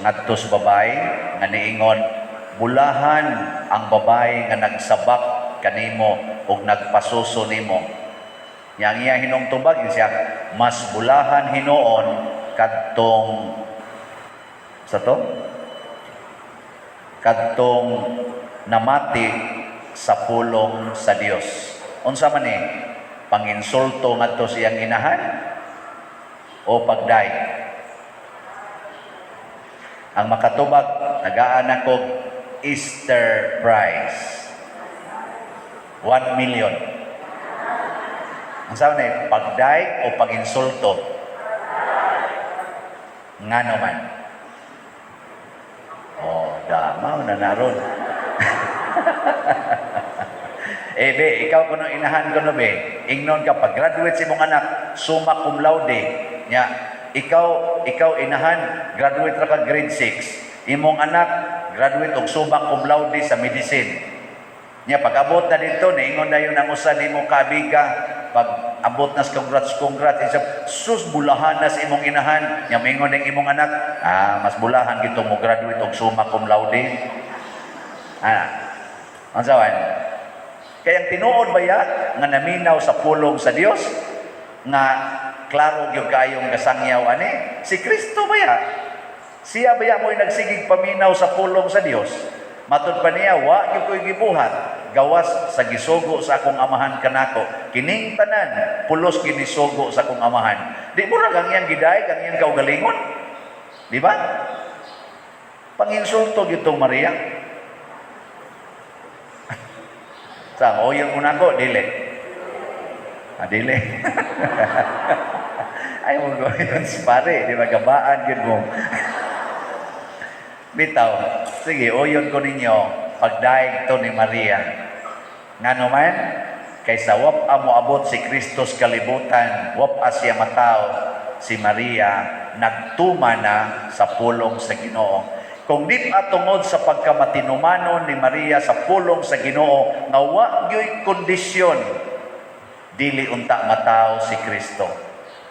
ngadto sa babae nga niingon, "Bulahan ang babae nga nagsabak kanimo ug nagpasuso nimo." Nya ang iya hinungtubag siya, mas bulahan hinuon kadtong sa to kadtong namati sa pulong sa Dios. Unsa man ni? Panginsulto ngadto sa iyang inahan o pagdayeg? Ang makatubag, tagaan ako Easter prize. 1 million. Ang sabi ni, pagdayeg o paginsulto? Ngano man? Oh, damaw na naron. Eh, be, ikaw kuno inahan kuno, be. Ingnon ka, pag graduate si mong anak, summa cum laude. Nya, ikaw inahan, graduate ra ka grade 6. Imong anak, graduate og summa cum laude sa medicine. Nya, pag abot na dito, niingon na yun ang usa nimo kaabiga, pag abot na sa congrats, congrats, isa, sus, bulahan na sa imong inahan. Nya, mingon ning imong anak, "Ah, mas bulahan gito mo graduate og summa cum laude." Ah, ang sawan? Kaya ang tinuod baya nga naminaw sa pulong sa Dios nga klaro gyud kayong gasangyaw ani si Kristo baya. Siya baya mo'y nagsigig paminaw sa pulong sa Dios. Matud pa niya, "Wa gyud ko'y gibuhat gawas sa gisugo sa akong Amahan kanako. Kining tanan pulos ginisugo sa akong Amahan." Di mo ra ang iyang gidayeg ang iyang kaugalingon, di ba? Panginsulto gyud tong Maria. Sa oyon mo na ko, dili. Ah, dili. Ay mo yun si pare, di ba, gabaan gyud mo. Bitaw. Sige, uyon ko ninyo pagdaig to ni Maria. Ngano man, kaysa wap moabot si Kristo sa kalibutan, wap siya mataw, si Maria nagtuma na sa pulong sa Ginoo. Kung di pa tungod sa pagkamatinumanon ni Maria sa pulong sa Ginoo nga wa gyoy kondisyon, dili unta mataw si Kristo.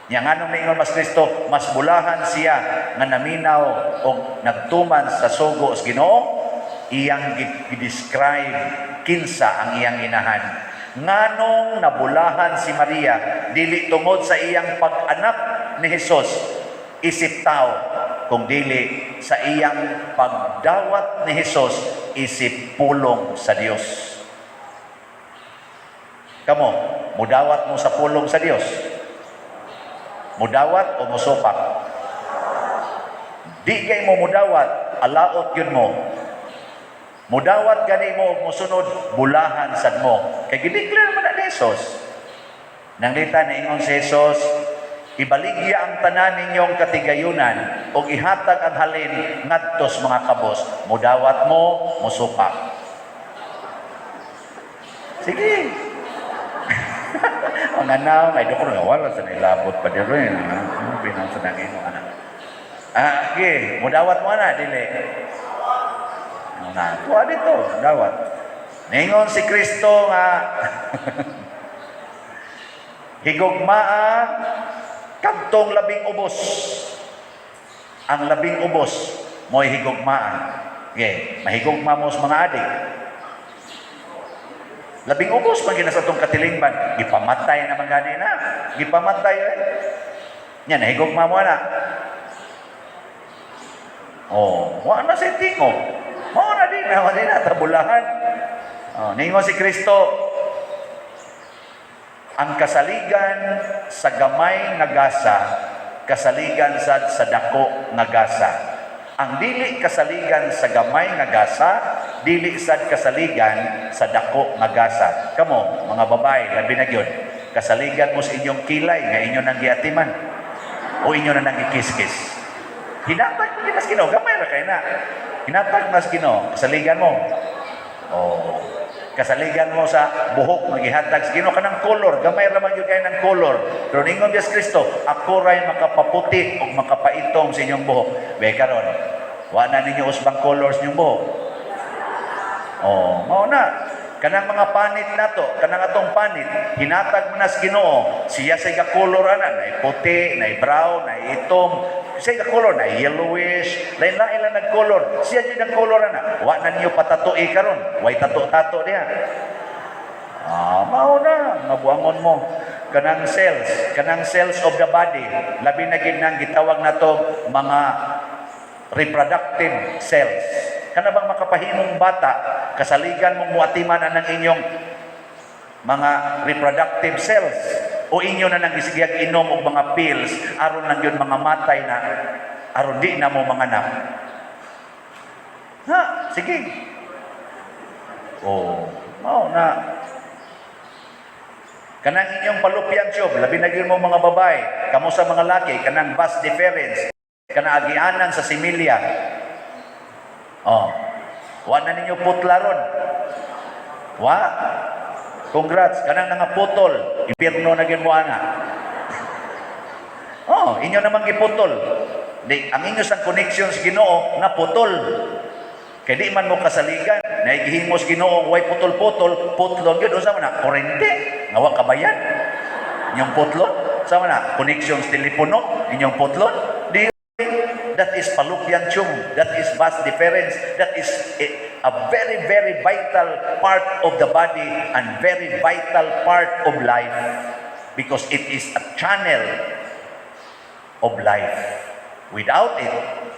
Nya nganong niingon mas Kristo, mas bulahan siya nga naminaw og nagtuman sa sugo sa Ginoo, iyang gi-describe kinsa ang iyang inahan. Nganong nabulahan si Maria dili tungod sa iyang pag-anak ni Jesus isip tao, kung dili sa iyang pagdawat ni Jesus isip pulong sa Dios. Kamo, mudawat mo sa pulong sa Dios? Mudawat o musupak? Di kay mo mudawat, alaot yun mo. Mudawat gani mo og mosunod, bulahan sad mo. Kay gideclare man na ni Jesus. Nanglita niingon si Jesus, "Ibaligya ang tanan ninyong katigayunan ug ihatag ang halin ngadto sa mga kabos." Mudawat mo, musupak? Sige. Ang anaw, ay doktor nga wala sa nilabot pa dito rin. Ano binang sa nangino anak? Ah, okay. Mudawat mo na, dili. Ano na, tuwa dito, dawat. Ningon si Kristo nga, "Higugmaa kadtong labing ubos." Ang labing ubos mo'y higugmaa. Okay, mahigugma mo sa mga adik. Labing ubos man gina sa atong katilingban, gipamatay naman gani na. Gipamatay eh. Nya nahigugma mo na. Oh, wa na sa tingo. Mao na din na, di na tabulahan. Oh, ningon si Kristo, ang kasaligan sa gamay nga gasa, kasaligan sad sa dako nga gasa. Ang dili kasaligan sa gamay nga gasa, dili sad kasaligan sa dako nga gasa. Kamo, mga babae, labi na gyud. Kasaligan mo sa inyong kilay nga inyo nang giatiman o inyo na nang gikiskis. Hinatag mo ginas Ginoo, gamay ra kay na. Hinatag mas Ginoo, kasaligan mo. Oh, kasaligan mo sa buhok nga gihatag sa Ginoo kanang color, gamay ra man gyud kay ng color. Pero ningon Diyos Kristo, "Ako ray makapaputi ug makapaitom sa inyong buhok." Be karon, wa na ninyo usbang colors inyong buhok. Oh, mao na. Kanang mga panit nato, kanang atong panit, hinatag mo na sa Ginoo. Siya sa color ana, nay puti, nay brown, nay itom. Siya ka color na yellowish, lain-lain lang nag-color. Siya jud ang color ana. Wa na niyo patatui karon. Way tato-tato diha. Ah, mao na, nga buangon mo. Kanang cells of the body, labi na gid nang gitawag nato mga reproductive cells. Kana bang makapahimong bata, kasaligan mong muatiman ang inyong mga reproductive cells o inyo na nang isigag inom og mga pills aron lang yun mga matay na, aron di na mo manganak. Ha, sige. Oh, mao na. Kanang inyong fallopian tube, labi na gyud mo mga babae, kamo sa mga laki, kanang vas deferens, kanang agianan sa similya. Oh. Wa na ninyo putlaron. Wa. Congrats, kanang nangaputol, impierno na gyud mo ana. Oh, inyo namang giputol. Di, ang inyo sang connection sa Ginoo naputol. Kay di man mo kasaligan, naigihimos Ginoo way putol-putol, putlon gyud. Unsa man na? Kurente, nga wa kabayan. Inyong putlon, sa man na? Connection sa telepono, inyong putlon. Di, that is fallopian tube, that is vas deferens, that is a very, very vital part of the body and very vital part of life because it is a channel of life. Without it,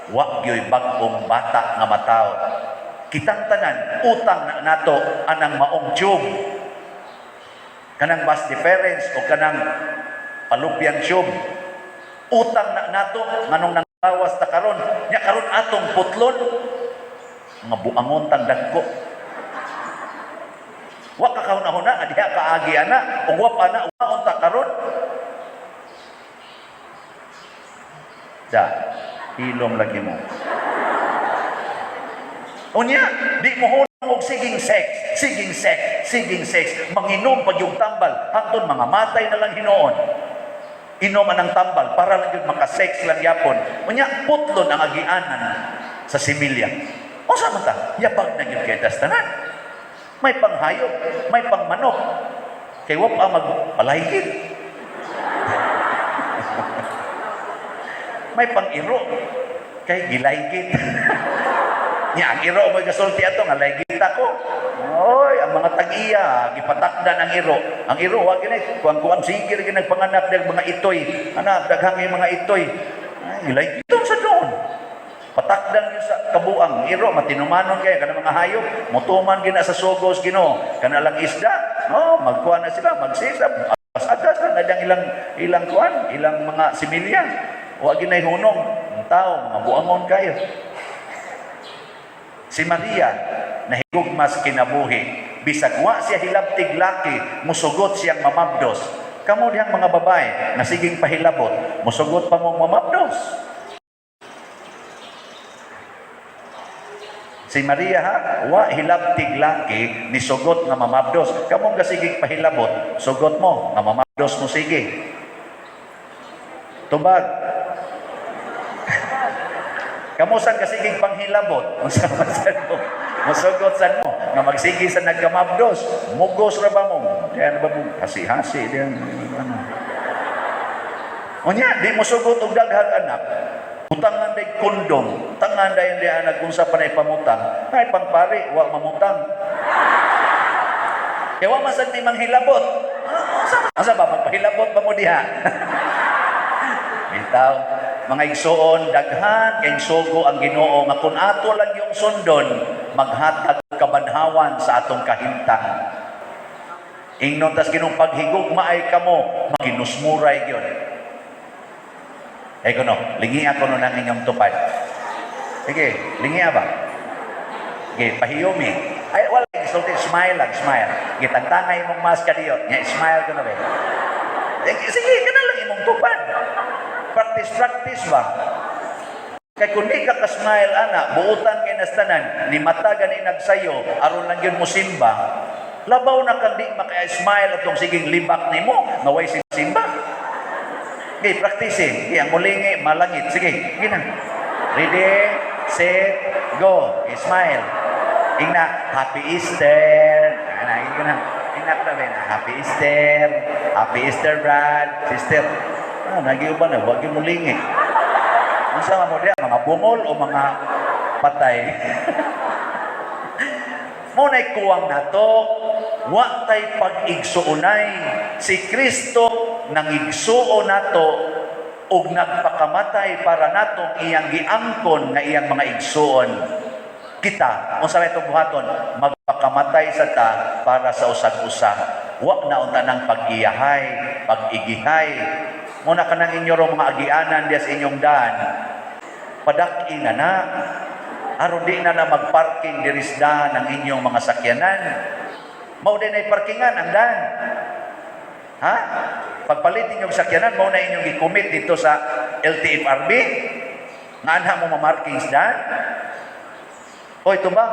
wa gyoy bag-ong bata nga matawo. Kitang tanan, utang na nato anang maong tube. Kanang vas deferens o kanang fallopian tube. Utang na nato nganong nanglawas ta karon. Nya karon atong putlon, mga buangon tang dagko. Wa ka kahuna-huna nga diha kaagi ana, ug wa pa na wa unta karon. Da, hilom lagi mo. Unya, di mo hunong og siging sex, siging sex, siging sex, manginom pag yung tambal, hangtod mga matay na lang hinuon. Inom ang tambal para lang yun makasex lang yapon. Unya, putlon ang agianan sa similya. O sa man ta? Yabag na yun kay tas tanan. May panghayop, may pangmanok. Kay wa pa magpalaygit. May pang-iro. Kay gilaygit. Nya ang iro mo gasulti ato nga laygit ako. Oy, ang mga tag-iya gipatakdan ang iro. Ang iro wa gini kuang-kuang sige ra nagpanganak dag mga itoy. Anak daghang yung mga itoy. Ay, gilaygit sa doon. Patakdan yun sa kabuang iro matinumanon kay kana mga hayop, mutuman gina sa sugos Ginoo. Kana lang isda, no, magkuan na sila, magsisa. Agas na ilang ilang ilang kuan, ilang mga similya. Wa ginay hunong ang tao, mga buangon kayo. Si Maria nahigugmas kinabuhi. Bisag wa siya hilabtig laki, musugot siyang mamabdos. Kamo dihang mga babae nga siging pahilabot, musugot pa mong mamabdos. Si Maria ha, wa hilabtig laki ni sugot nga mamabdos. Kamo nga siging pahilabot, sugot mo nga mamabdos mo sige. Tubag. Kamo san kasigig panghilabot? Unsa man sad mo? Musugot sad mo nga magsige sa nagkamabdos, mugos ra ba mo? Diyan ba mo hasi-hasi diyan ano. Unya, di mo sugot og daghang anak. Utangan day kondom, tangan day di anak kung sa panay pamutang. Ay pangpari, wa mamutang. Kaya wa man sad ni manghilabot. Ah, unsa unsa ba magpahilabot ba mo diha? Bitaw, mga igsuon, daghan kay sugo ang Ginoo nga kun ato lang yung sundon, maghatag kabanhawan sa atong kahimtang. Ingnon tas Ginoong paghigugma ay kamo, maginusmuray gyud. Eh kuno, lingi ako no ng inyong tupad. Sige, lingi ba? Sige, pahiyumi. Ay, wala, isulti, smile lang, smile. Gitangtangay imong mask kadiyot. Nga, smile ko na ba? Sige, sige, kana lang imong tupad. Practice, practice ba? Kay kung di ka ka-smile, ana, buutan kay nastanan, ni mata gani nagsayo, aron lang yun mo simba, labaw na kang di maka-smile atong siging libak nimo, nga way simba. Okay, practice eh. Okay, ang mulingi, malangit. Sige, sige na. Ready, set, go. Okay, smile. Ingna, "Happy Easter." Ana, ingna na. Ingna ko na ba? "Happy Easter. Happy Easter, Brad. Sister." Ah, nagiuban na. Wag yung mulingi. Unsa man mo diha, mga bungol o mga patay? Mao na'y kuwang nato, wa tay pag-igsuonay. Si Kristo nangigsuo nato ug nagpakamatay para natong iyang giangkon nga iyang mga igsuon. Kita, unsa may itong buhaton? Magpakamatay sa ta para sa usag-usa. Wa na unta ng pag-iyahay, pag-igihay. Mao na kanang inyo rong mga agianan diya sa inyong daan. Padak-i na na. Aron di na na magparking diri sa daan ang inyong mga sakyanan. Mao din ay parkingan ang daan. Ha? Pagpalit ninyong sakyanan, mao na inyong gi-commit dito sa LTFRB. Nga anha mo mamarking sa daan. Hoy, tumbang.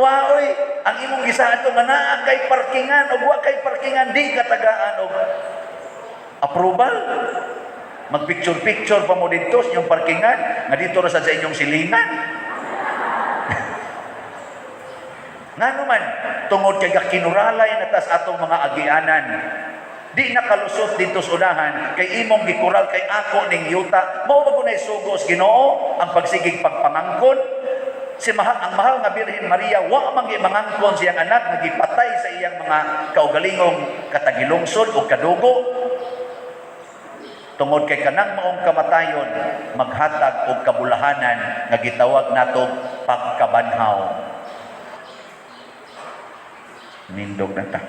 Wa oy, ang imong gisaad to nga naa kay parkingan og wa kay parkingan, di katagaan og approval. Magpicture-picture pa mo dito sa inyong parkingan nga dito ra sad sa inyong silingan. Ngano man, tungod kay gakinuralay na tas atong mga agianan. Di nakalusot dito sa unahan kay imong gikural kay ako ning yuta. Mao ba gunay sugos Ginoo ang pagsigig pagpangangkon? Si mahal, ang mahal nga Birhen Maria, wa man mangangkon siyang anak nga gipatay sa iyang mga kaugalingong katagilungsod o kadugo. Tungod kay kanang maong kamatayon maghatag og kabulahanan nga gitawag nato pagkabanhaw. Nindog na ta.